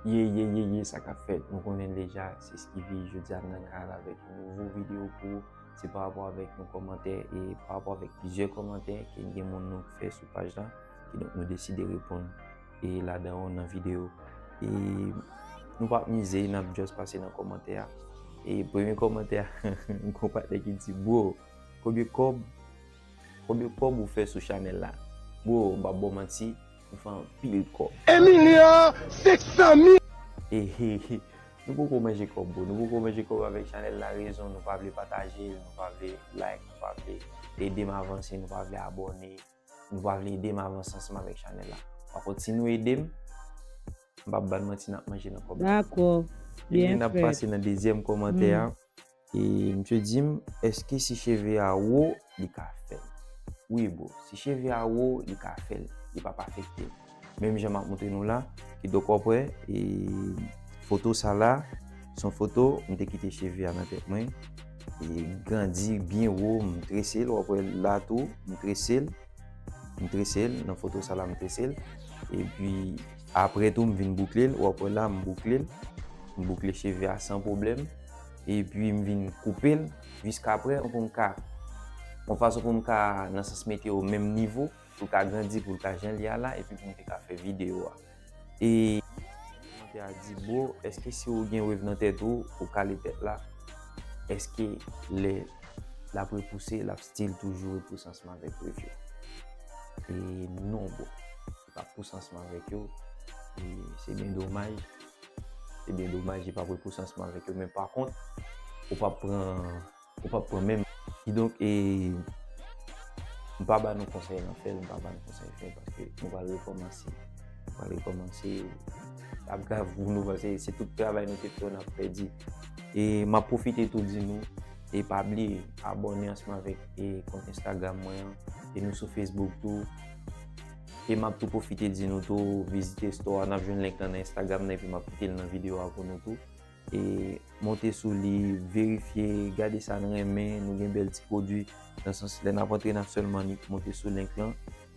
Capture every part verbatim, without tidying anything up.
Ye, ye, ye, ye, sa k ap fèt? Nou konnen l deja, se Skivi, jodi a m nan kay la avèk yon nouvo videyo pou ou. Se pa rapò avèk yon kòmantè e pa rapò avèk plizyè kòmantè ke gen moun nou fè sou paj la, kidonk nou deside reponn e ladan yo nan videyo. E nou p ap mize, n ap just pase nan kòmantè a. E premye kòmantè a, m gon patnè ki di, "Bro, konbyen kòb, konbyen kòb ou fè sou chanèl la?" Bro, m p ap ba w manti, nou fè anpil kòb. Emilien, six cent mille. E, he, he, nou poko manje kòb, bro. Nou poko manje kòb avèk chanèl la, rezon nou pa vle pataje l, nou pa vle like, nou pa vle ede m avanse, nou pa vle abòne, nou pa vle ede m avanse ansanm avèk chanèl la. Pa kont, si nou ede m, m p ap ba n manti, n ap manje nan kòb la. Dakò. Ebyen, n ap pase nan dezyèm kòmantè a. E misye di m, "Èske si cheve a wo, li ka fè l?" Wi, bro. Si cheve a wo, li ka fè l. Li p ap afekte l. Menm jan m ap montre nou la, kidonk w ap wè, e foto sa la, se yon foto, m te kite cheve a nan tèt mwen. E grandi byen wo, m trese l, w ap wè la tou, m trese l. M trese l, nan foto sa la m trese l. Epi apre tou m vin boukle l, w ap wè la m boukle l. M boukle cheve a san pwoblèm. Epi m vin koupe l jiskaprè, pou m ka, yon fason pou m ka, nan sans, mete yo menm nivo, pou l ka grandi, pou l ka jan l ye a la, epi pou m te ka fè videyo a. E kòmantè a di, "Bro, èske si ou gen wave nan tèt ou, ou kale tèt la, èske lè l ap repouse, l ap still toujou repouse ansanm avèk wave yo?" E non, bro. Li p ap pouse ansanm avèk yo. E se byen domaj. Se byen domaj, li p ap repouse ansanm avèk yo. Men pa kont, ou p ap pran ou p ap pran menm. Kidonk, e, m pa ba nou konsèy nan fè l, m pa ba nou konsèy fè l, paske nou pral rekòmanse. Nou pral rekòmanse, l ap grav pou nou, paske se tout travay nou te fè yo n ap pèdi. E m ap pwofite tou di nou, e pa bliye abòne ansanm avèk, e, kont Instagram mwen an, e nou sou Facebook tou. E m ap tou pwofite di nou tou, vizite store a, n ap jwenn link lan nan Instagram nan, epi m ap kite l nan videyo a pou nou tou. E monte sou li, verifye, gade sa n renmen, nou gen bèl ti pwodui. Nan sans, lè n ap antre, n ap sèlman ni-, monte sou link lan.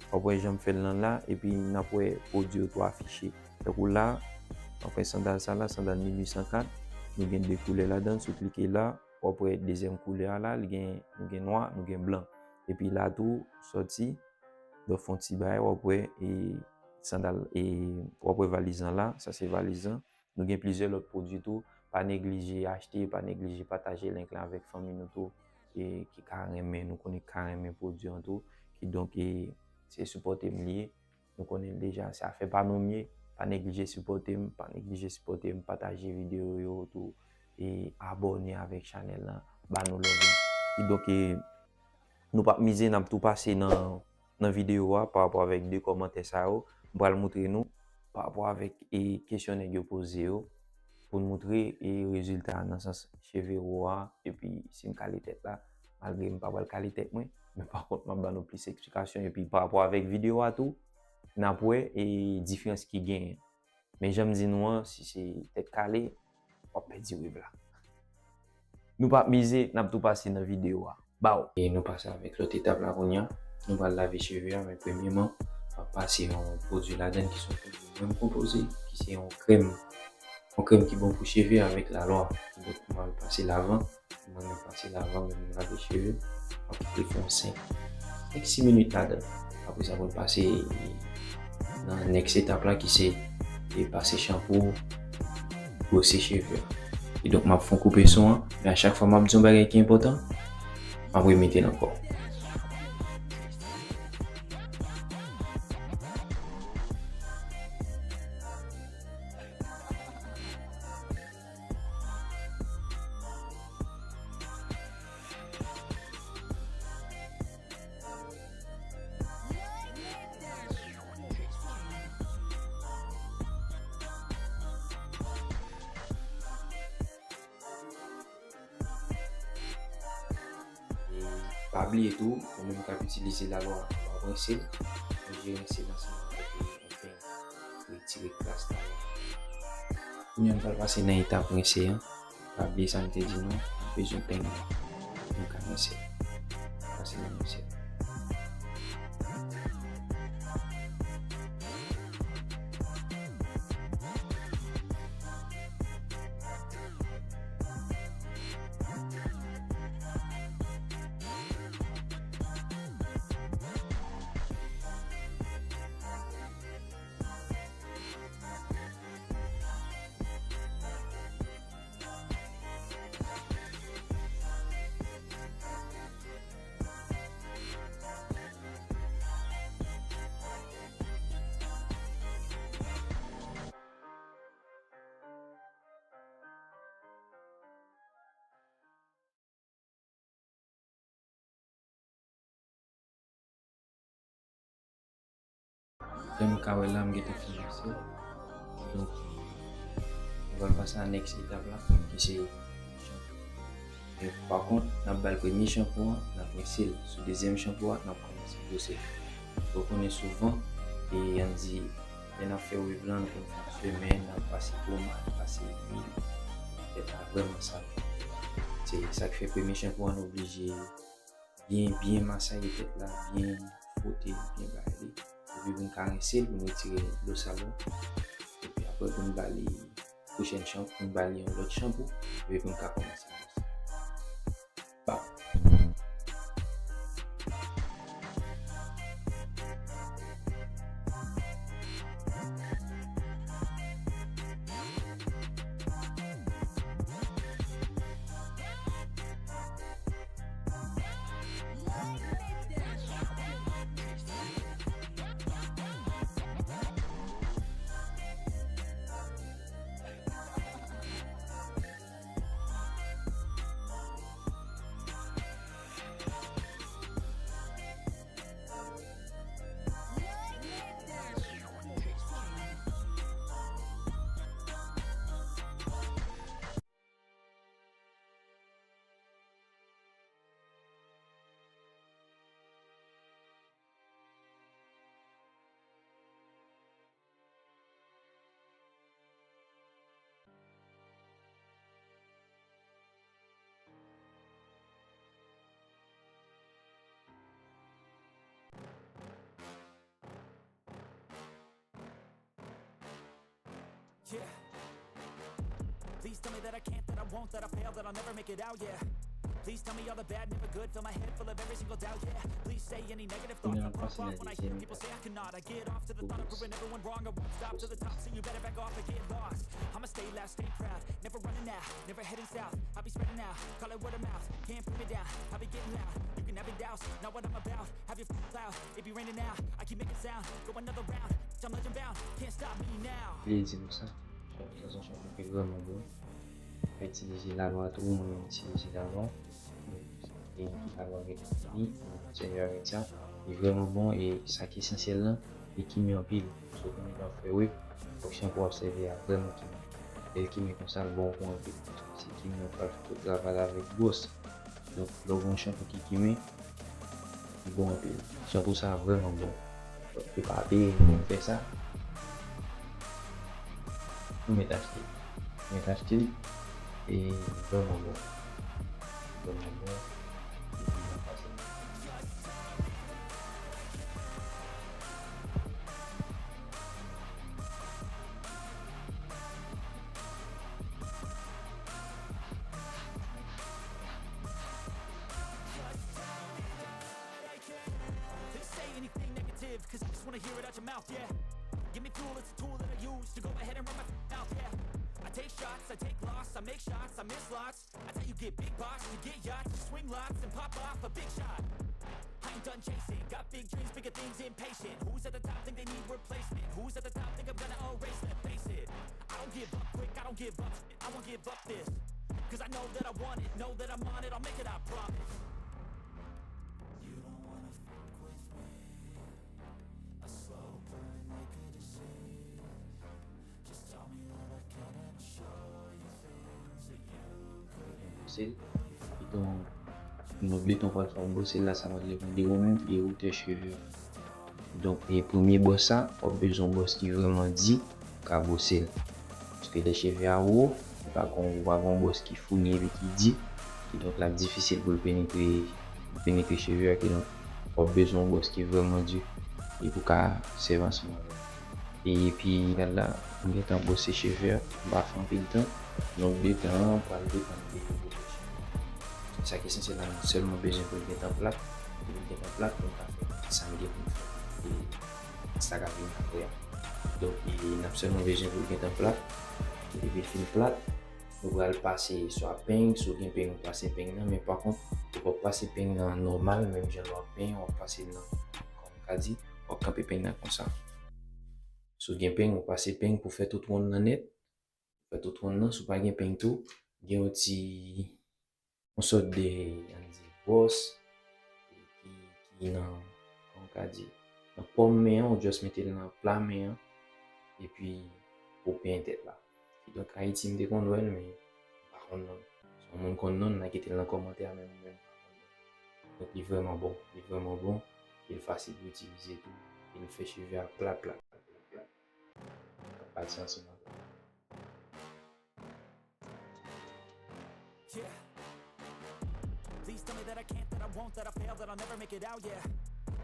W ap wè jan m fè l lan la, epi n ap wè pwodui yo tou afiche. Tankou la, w ap wè sandal sa la, sandal mil uit san kat. Nou gen de koulè ladan l, si w klike la, w ap wè dezyèm koulè a la, li gen, nou gen nwa, nou gen blan. Epi la tou, sòti, donk fè yon ti bagay, w ap wè, e, sandal, e, w ap wè valiz lan la, sa se valiz lan. Nou gen plizyè lòt pwodui tou. Pa neglije achte, pa neglije pataje link lan avèk fanmi nou tou, e ki ka renmen, nou konnen ki ka renmen pwodui an tou. Kidonk, e, se sipòte m li ye. Nou konnen l deja, se afè pa nou m ye. Pa neglije sipòte m, pa neglije sipòte m, pataje videyo yo tou, e abòne avèk chanèl lan, ba nou love la. Kidonk, e, nou p ap mize, n ap tou pase nan nan videyo a pa rapò avèk de kòmantè sa yo, m pral moutre nou pa rapò avèk, e, kesyon nèg yo poze yo, pou n moutre, e, rezilta a nan sans cheve wo a, epi si m kale tèt la, malgre m pa pral kale tèt mwen, men pa kont m ap ba nou plis eksplikasyon, epi pa rapò avèk videyo a tou, n ap wè, e, diferans ki genyen. Men jan m di nou an, si se tèt kale, w ap pèdi wave la. Nou p ap mize, n ap tou pase nan videyo a. Baw! E nou pase avèk lòt etap la kounye a. Nou pral lave cheve a, men premyeman, n ap pase yon pwodui ladan l ki se yon pwodui mwen m konpoze, ki se yon krèm, yon krèm ki bon pou cheve avèk lalwa. Donk, m ap pase l avan. Mwen, mwen pase l avan menm m lave cheve. M ap kite l fè yon senk, senk, sis minit ladan l. Apre sa, pou n pase nan next etap la ki se, e, pase chanpou, bwose cheve a. E donk, m ap fè yon koupe son an, men a chak fwa m ap di yon bagay ki enpòtan, m ap remete l ankò. E pa bliye tou, ou menm k ap itilize lalwa, w ap rense l, oblije rense l ansanm avèk yon peny, retire kras lalwa. Kounye a, n pral pase nan etap rense an. Pa bliye sa m te di nou, n ap bezwen peny pou nou ka rense. Pase nan rense. Jan nou ka wè la, m gentan fin bwose l. Donk, nou pral pase a next etap la, ki se chanpou. Men, pa kont, n ap ba l premye chanpou an, n ap rense l. Sou dezyèm chanpou a, n ap kòmanse bwose l. Ou konnen souvan, e ann di, lè n ap fè wave lan, nou konn fè semen, n ap pase pomad, pase lwil, tèt la vrèman sal. Se sa k fè premye chanpou an oblije byen, byen masaye tèt la, byen fwote l, byen bay li. Epi pou n ka rense l, pou n retire dlo sal yo. Epi apre pou n ba li pwochèn chanpou, pou n ba li yon lòt chanpou, epi pou n ka kòmanse bwose. Ba. Yeah. Please tell me that I can't, that I won't, that I fail, that I'll never make it out, yeah. Please tell me all the bad, never good, fill my head full of every single doubt, yeah. Please say any negative thoughts, I pop off when I hear people say I cannot. I get off to the thought of proving everyone wrong, I won't stop to the top, so you better back off and get lost. I'ma stay loud, stay proud, never running out, never heading south. I'll be spreading out, call it word of mouth, can't put me down. I'll be getting loud, you can have it douse, not what I'm about. Have your f- cloud, it be raining now. I keep making sound, go another round. Bitch, I'm legend bound, can't stop me now. Plezi pou sa. Sa se yon chanpou ki vrèman bon. Mwen itilize lalwa tou, mwen menm itilize lalwa. E lalwa gen ni, mwen kontinye avèk sa. Li vrèman bon e sa ki esansyèl lan, li kimen anpil. Sou konnen lè w ap fè wave, fòk chanpou w ap sèvi a vrèman kimen. Lè l kimen konsa, l bon pou anpil. Paske se kimen w pral fè tout travay la avèk bwòs. Donk, lè w gen yon chanpou ki kimen, li bon anpil. Chanpou sa vrèman bon. Donk, yo pa peye pou m fè sa. Ou mèt achte. Ou mèt achte l. E vrèman bon. Vrèman bon. They say anything negative, cause I just wanna hear it out your mouth, yeah. Give me fuel, it's a tool that I use to go ahead and run my mouth, yeah. I take shots, I take loss, I make shots, I miss lots. I tell you, get big box, you get yachts, you swing lots and pop off a big shot. I ain't done chasing, got big dreams, bigger things, impatient. Who's at the top think they need replacement? Who's at the top think I'm gonna erase them? Face it, I don't give up quick, I don't give up, I won't give up this. Cause I know that I want it, know that I'm on it, I'll make it, I promise. You don't wanna fuck with me. A slow burn like a disease. Just tell me what I can and show you things that you couldn't. Bwose l. Epi tou, nou biten w pral fè w bwose l la, sa pral depann de ou menm e woutè cheve w. Donk, e premye bwòs sa, w ap bezwen yon bwòs ki vrèman di pou w ka bwose l. Paske lè cheve a wo, li pa gon, ou pa gon bwòs ki founi epi ki di, kidonk l ap difisil pou l penetre, penetre cheve a, kidonk w ap bezwen yon bwòs ki vrèman di e pou w ka sèvi ansanm avè l. E epi la, la, m gentan bwose cheve a, m pa fè anpil tan, donk de tan an pral depann de pwopòsyon. Sa ki esansyèl la, nou sèlman bezwen pou l gentan plat, pou l gentan plat, pou n ka fè sa n gen pou n fè. E sa ka vin apre a. Donk, e n ap sèlman bezwen pou l gentan plat, epi fin plat, nou pral pase swa peng, si w gen peng, ou pase peng nan, men pa kont, ou p ap pase peng nan nòmal, menm jan lè w ap penyen, w ap pase l nan, kòm m ka di, w ap kanpe peng nan konsa. Si w gen peng, ou pase peng pou fè tout wonn nan nèt. Fè tout wonn nan, si w pa gen peng tou, gen yon ti, yon sòt de, ann di, bwòs, ki, ki nan, kòm m ka di, nan pòm men an, ou just mete l nan pla men an, epi pou penyen tèt la. Kidonk, Ayiti, m te konn wè l, men m pa konn non l. Si yon moun konn non l, n a kite l nan kòmantè a, men mwen menm, m pa konn non l. Donk, li vrèman bon. Li vrèman bon. E l fasil pou itilize tou. E l fè cheve a plat, plat, plat, plat, plat. Pati ansanm avè l. Yeah. Please tell me that I can't, that I won't, that I fail, that I'll never make it out, yeah.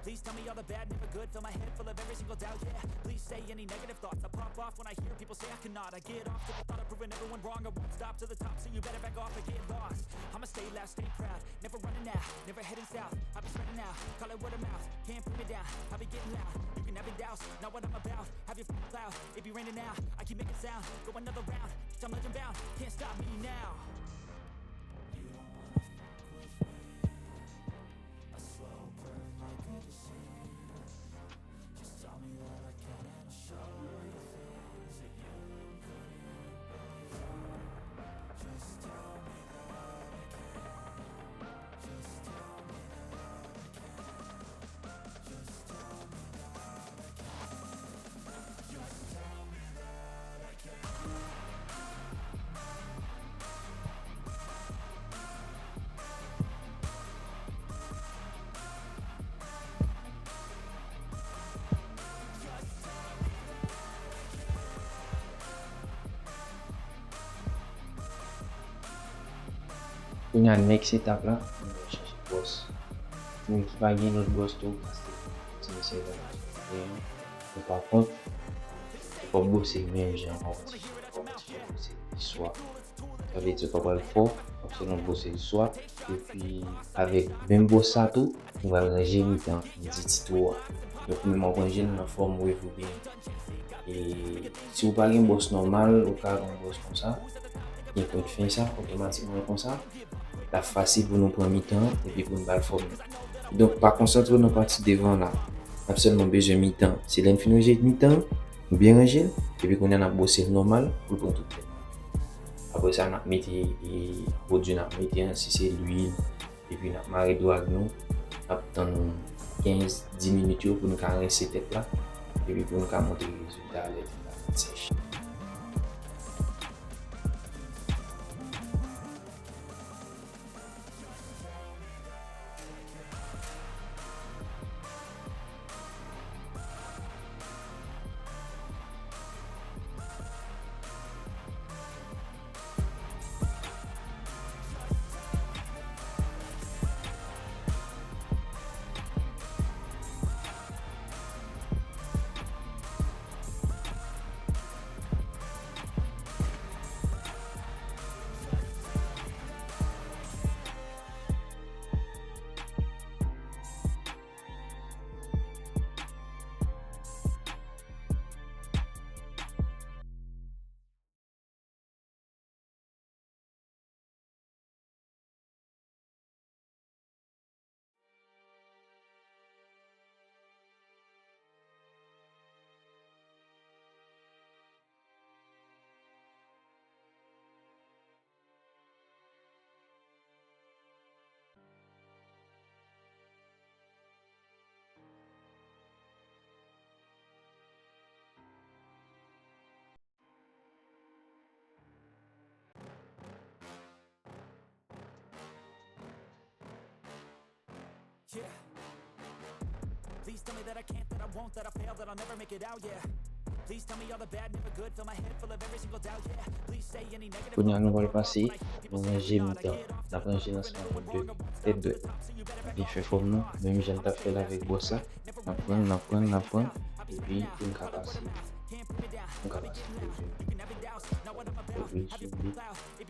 Please tell me all the bad, never good, fill my head full of every single doubt, yeah. Please say any negative thoughts, I pop off when I hear people say I cannot. I get off to the thought of proving everyone wrong, I won't stop to the top, so you better back off and get lost. I'ma stay loud, stay proud, never running out, never heading south. I'll be spreading out, call it word of mouth, can't put me down, I'll be getting loud, you can have it doused, not what I'm about. Have your f- cloud, it be raining now. I keep making sound, go another round. Bitch, I'm legend bound, can't stop me now. You don't wanna fuck with me. A slow burn like a disease. Just tell me that I can and I'll show you things that you couldn't believe. Just tell me that I can. Just tell me that I can. Kounye a, next etap la, nou pral chèche bòs. Moun ki pa gen lòt bòs tou, paske ti mesye yo pa gen. Men pa kont, ou p ap bwose l menm jan ankò. Ou p ap bwose l swa. Sa vle di, ou pa pral fò, w ap sèlman bwose l swa. Epi, avèk menm bwòs sa tou, nou pral ranje mitan di ti twou a. Donk, ou menm w ap ranje l nan fòm wave ou genyen. E si w pa gen bòs nòmal, ou ka gen yon bòs konsa, gen pwent fen sa, otomatikman konsa, l ap fasil pou nou pran mitan an, epi pou n ba l fòm nan. Donk, pa konsantre w nan pati devan la. N ap sèlman bezwen mitan. Se lè n fin ranje mitan an, nou byen ranje l, epi kounye a n ap bwose l nòmal pou l pran tout tèt. Apre sa, n ap mete, e, pwodui n ap mete an, si se lwil, epi n ap mare dwag nou, n ap tann kenz, dis minit yo pou n ka rense tèt la, epi pou n ka montre rezilta a lè tèt la fin sèch. Yeah. Please tell me that I can't, that I won't, that I fail, that I'll never make it out, yeah. Please tell me all the bad, never good, fill my head full of every single doubt, yeah. Please say any negative thoughts, I pop off when I hear people say I cannot. I get off to the thought of proving everyone wrong, I won't stop to the top, so you better back off and get lost. Kounye a, nou pral pase nan yon jè mitan. N ap ranje nan sa an de tèt dwèt. N ap byen fè fòm nou, menm jan n t ap fè l avèk bwòs la. N ap pran, n ap pran, n ap pran, epi pou n ka pase, pou n ka pase pwodui nou. Pwodui sou li,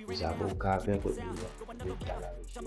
pou sa pou w ka fè pwodui a, pou l ka lave cheve.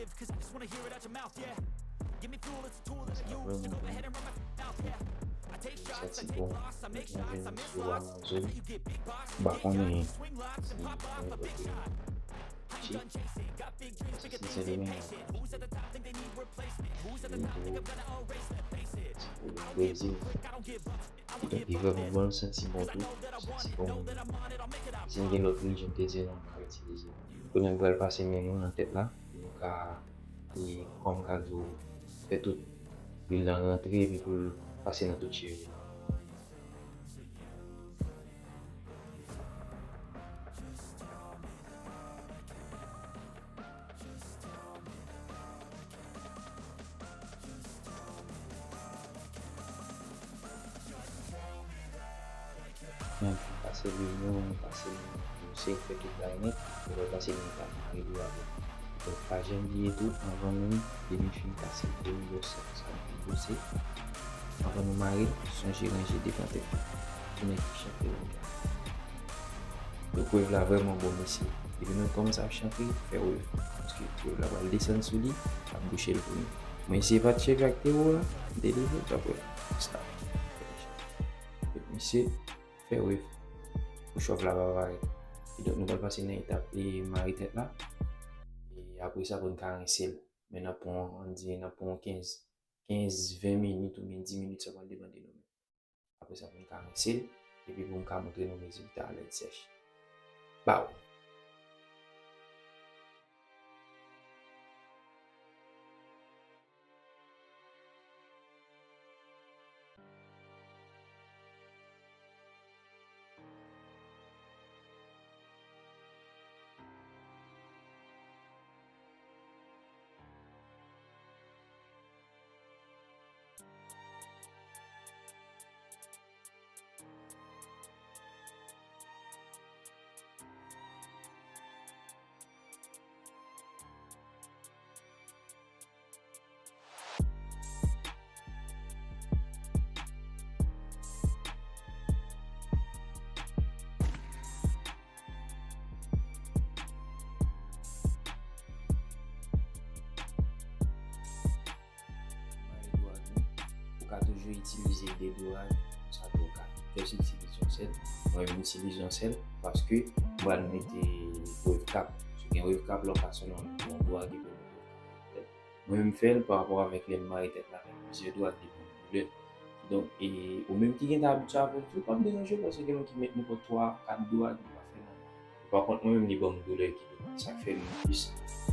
Sa vrèman bon. Sa ti bon. Mwen jwenn sou Amazon. M pa konnen si mwen rete Chili, si se demen, Brezil. Li vrèman bon, l santi bon tou. Santi bon. Si m gen lòt rejyon m te di non, m ap itilize. Kounye a m pral pase men nou nan tèt la pou nou ka, e, kòm m ka di w, fè tout lwil lan rantre epi pou l pase nan tout cheve. Mwen pase lwil mwen, mwen pase lwil mwen, mwen sere fè tout bagay nèt, epi mwen pase lwil mwen mare dwat la. Donk, pa janm bliye tou, anvan nou, depi n fin pase lwil yo, sa, sa nou fin bwose, anvan nou mare, sonje ranje devan tèt nou. Tounen ki chanpe yo. Donk, wave la vrèman bon, mesye. Depi nou kòmanse ap chanpe, fè wave. Paske wave la pral desann sou li, ap bouche l pou nou. Mwen eseye pa t cheve ak te wo la, m te leve, w t ap wè. Sa. Donk, mesye, fè wave. Pou chòv la pa parèt. Kidonk, nou pral pase nan etap e mare tèt la. E apre sa, pou n ka rense l. Men n ap pran, ann di, n ap pran kenz, kenz, ven minit oubyen dis minit, sa pral depann de nou menm. Apre sa, pou m ka rense l, epi pou m ka montre nou rezilta a lè l sèch. Baw! Mare dwat nou. Ou ka toujou itilize de dwat, konsa tou ou ka just itilize yon sèl. Mwen menm, m itilize yon sèl paske m pral mete wave cap. Si w gen wave cap la, ou ka sèlman mete yon dwat epi w mete wave cap. Mwen menm, m fè l pa rapò avèk lè m mare tèt la avèk plizyè dwat, li ban m doulè. Kidonk, e ou menm ki gentan abitye avè l tou, p ap deranje w paske gen moun ki met nenpòt twa, kat dwat, li pa fè nan. Pa kont, mwen menm, li ban m doulè, kidonk sa k fè m plis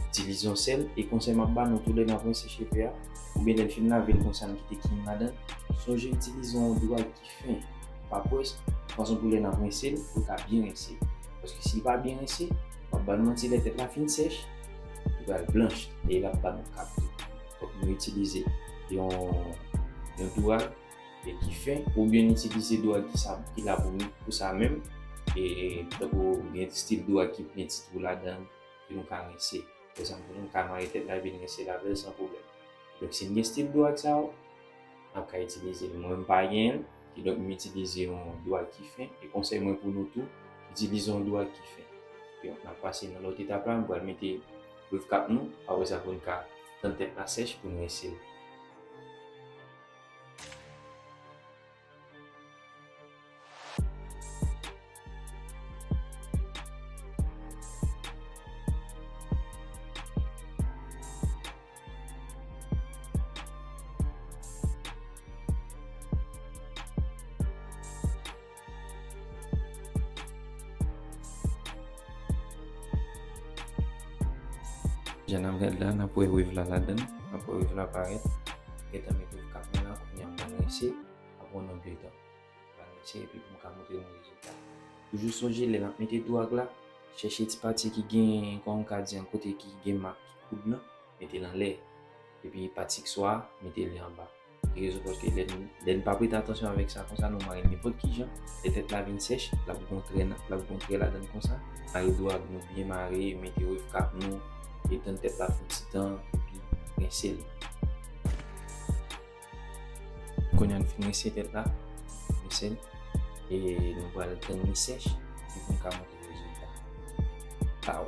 itilize yon sèl. E konsèy m ap ba nou, tou lè n ap rense cheve a, oubyen lè n fin lave l konsa, n kite kim ladan, sonje itilize yon dwat ki fen, pa pwès, fason pou lè n ap rense l, pou l ka byen rense. Paske si l pa byen rense, m ap ba nou manti, lè tèt la fin sèch, li pral blanch, e l ap ba nou kap tou. Fòk nou itilize yon, yon dwat e ki fen, oubyen n itilize dwat ki sa, ki la pou nou, pou sa menm. E tankou gen stil dwat ki plen ti twou ladan l, ke nou ka rense. Egzanp, nou ka mare tèt la epi n rense l avè l san pwoblèm. Donk, si n gen stil dwat sa yo, n ap ka itilize l. Mwen, m pa gen l, kidonk m itilize yon dwat ki fen. E konsèy mwen pou nou tou, itilize yon dwat ki fen. Yo, n ap pase nan lòt etap la, m pral mete wave cap nou, apre sa pou n ka tann tèt la sèch pou n rense l. Jan n ap gad la, n ap wè wave la ladan l, n ap wè wave la parèt. Gentan mete wave cap mwen la, kounye a m pral rense, apre yon nonb de tan. M pral rense epi pou m ka montre nou rezilta. Toujou sonje, lè n ap mete dwat la, chèche ti pati ki gen, kòman m ka di an, kote ki gen mak poud lan, mete l anlè. Epi pati k swa, mete li anba. Ki rezon? Paske lè n, lè n pa prete atansyon avèk sa konsa, nou mare l nenpòt ki jan, lè tèt la vin sèch, l ap gon trè nan, l ap gon trè ladan l konsa. Mare dwat nou byen mare, mete wave cap nou, e tann tèt la fè yon ti tan, epi rense l. Kounye a n fin rense tèt la, rense l, e nou pral tann li sèch, epi pou n ka montre rezilta. Taw.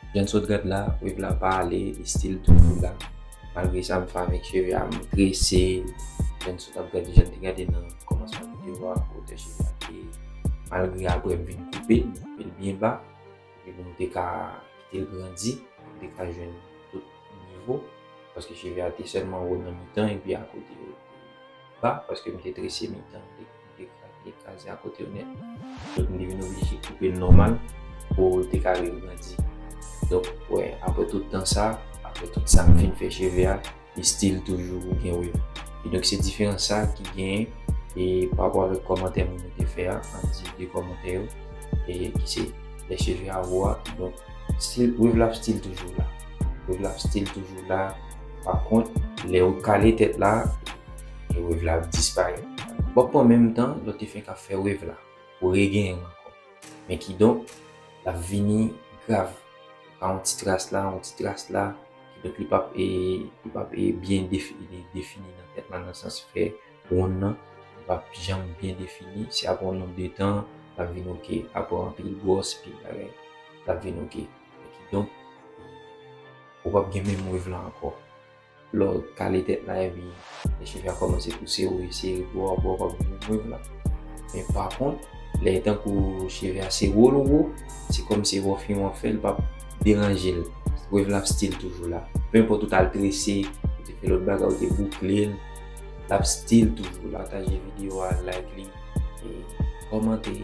Jan n sot gad la, wave la pa ale, li still toujou la. Malgre sa, m fè avèk cheve a, m trese l. Jan n sot ap gade, jan n te gade nan kòmansman videyo a, wotè cheve a te, malgre apre m vin koupe l, m koupe l byen ba. Epi pou m te ka kite l grandi, pou m te ka jwenn tout nivo. Paske cheve a te sèlman wo nan mitan, epi akote yo te ba, paske m te trese mitan, m te, m te kra-, m te kraze akote yo nèt. Donk, m te vin oblije koupe l nòmal pou l te ka regrandi. Donk, wè, apre tout tan sa, apre tout sa m fin fè cheve a, li still toujou gen wave. E donk, se diferans sa ki genyen, e pa rapò avèk kòmantè moun yo te fè a, ann di de kòmantè yo, e ki se lè cheve a wo a, donk, still, wave la ap still toujou la. Wave la ap still toujou la. Pa kont, lè yo kale tèt la, e wave la ap disparèt. W ap pran menm tan lè w te fenk ap fè wave la, pou regenyen l ankò. Men kidonk, l ap vini grav. Ou ka yon ti tras la, yon ti tras la. Kidonk, li p ap, e, li p ap, e, byen defi-, defini nan tèt la, nan sans fè wonn nan. Li p ap janm byen defini. Se apre yon nonb de tan, l ap vin oke. Apre anpil gwòs, pil bagay, l ap vin oke. Men kidonk, ou p ap gen menm wave la ankò. Lè w kale tèt la, epi lè cheve a kòmanse pouse, ou eseye gwo a gwo, w p ap gen menm wave la. Men pa kont, lè tankou cheve a se wo l wo, se kòmsi w fin w ap fè l, l p ap deranje l. Wave la ap still toujou la. Penpòt ou t al trese, ou te fè lòt bagay, ou te boukle l, l ap still toujou la. Pataje videyo a, like li, e kòmante.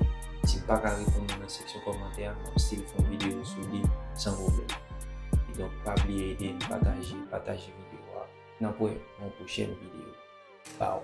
Si m pa ka reponn ou nan seksyon kòmantè a, m ap still fè yon videyo sou li san pwoblèm. Kidonk, pa bliye ede m pataje, pataje videyo a. N ap wè nan pwochèn videyo. Baw.